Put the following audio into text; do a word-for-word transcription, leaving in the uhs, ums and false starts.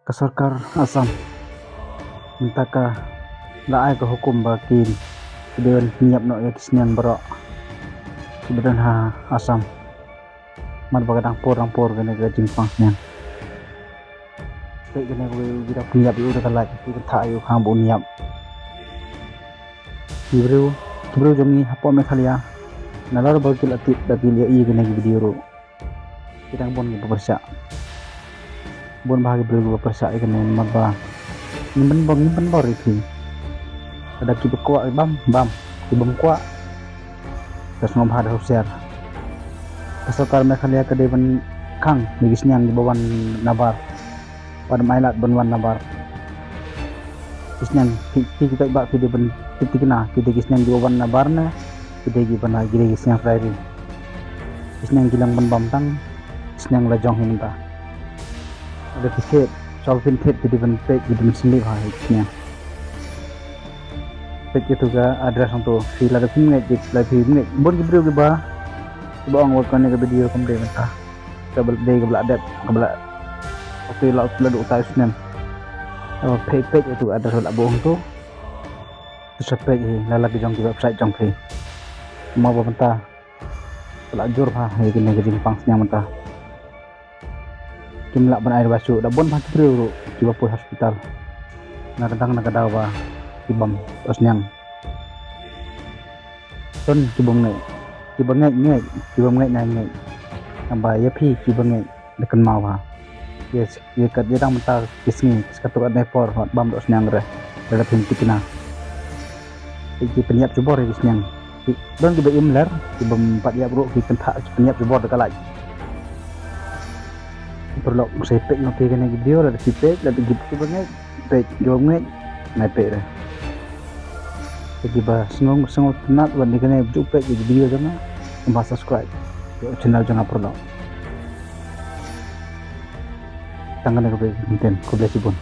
Ka sorkar Assam mynta ka la ai ka hukum ba ki, ki dei ban pynïap noh ïa ki sniang baroh kiba don ha Assam. Namar ba ka dang por dang por kane ka jingpang sniang. Peit kane kawei u ba dang pynïap ïa u da ka light, ki kyntha ïa u khang ba un ïap. Ki briew, ki briew jong ngi hapoh Meghalaya, nalor ba ki la tip da ki la ïohi kane ka video ruh, ki dang bun kiba pyrshah. Bun bha ki briew kiba pyrshah ïa kane namar ba ngim pynbor, ngim pynbor ïa ki. Lada kiba kwah bam, bam, ki bym kwah, ka sngewbha da husiar. Ka sorkar Meghalaya ka dei ban khang ïa ki sniang kiba wan nabar. Bad ym ailad ban wan nabar. Ki sniang ki, ki, ki paidbah ki dei ban tip thikna, ki dei ki sniang kiba wan nabar ne ki dei kiba na, ki dei ki sniang prairie. Ki sniang ki long ban bam tang ki sniang la jong hi mynta. Lada phi thied, shuwa phin thied phi dei ban peit, phi dei ban sngewbha ha ki sniang. Peit ïa tu ka address hangto, phi lada phim ngeit, lada phim ngeit. Bun ki briew kiba, kiba ong ba kane ka video kam dei mynta. Kaba la dep, kaba la, okay, la, la duh utai u snem. Peit, peit ïa tu ka address ba la buh hangto. To sa peit hi, la la ki jong ki website jong phi. Mo ba mynta ka la jur bha ïa kine ki jingpang sniang mynta. Kim lah ban ai ruh ba shu, da bun bha ki briew ruh kiba poi hospital. Na ka dang na ka daw ba ki bam sniang. Don kiba ngeit, kiba ngeit ngeit, kiba ngeit na ngeit. Naba ïa phi kiba ngeit da kynmaw ha. Ïa, ïa kat ïa dang mynta ki sngi, katto katne por, bam doh sniang re. Lada phim thikna. Ki pynïap jubor ïa ki sniang. Don kiba im ler, ki bym pat ïap ruh, ki kyntha ki pynïap jubor da ka light. Paralok, sa peit noh phi kane ka video, lada phi peit, lada phi peit, peit, kiba ngeit, nai peit re. Kiba sngewtynnat bad kane ka video jong nga, kumba subscribe ïa u channel jong nga paralok. Tang kane ka video, khublei shibun.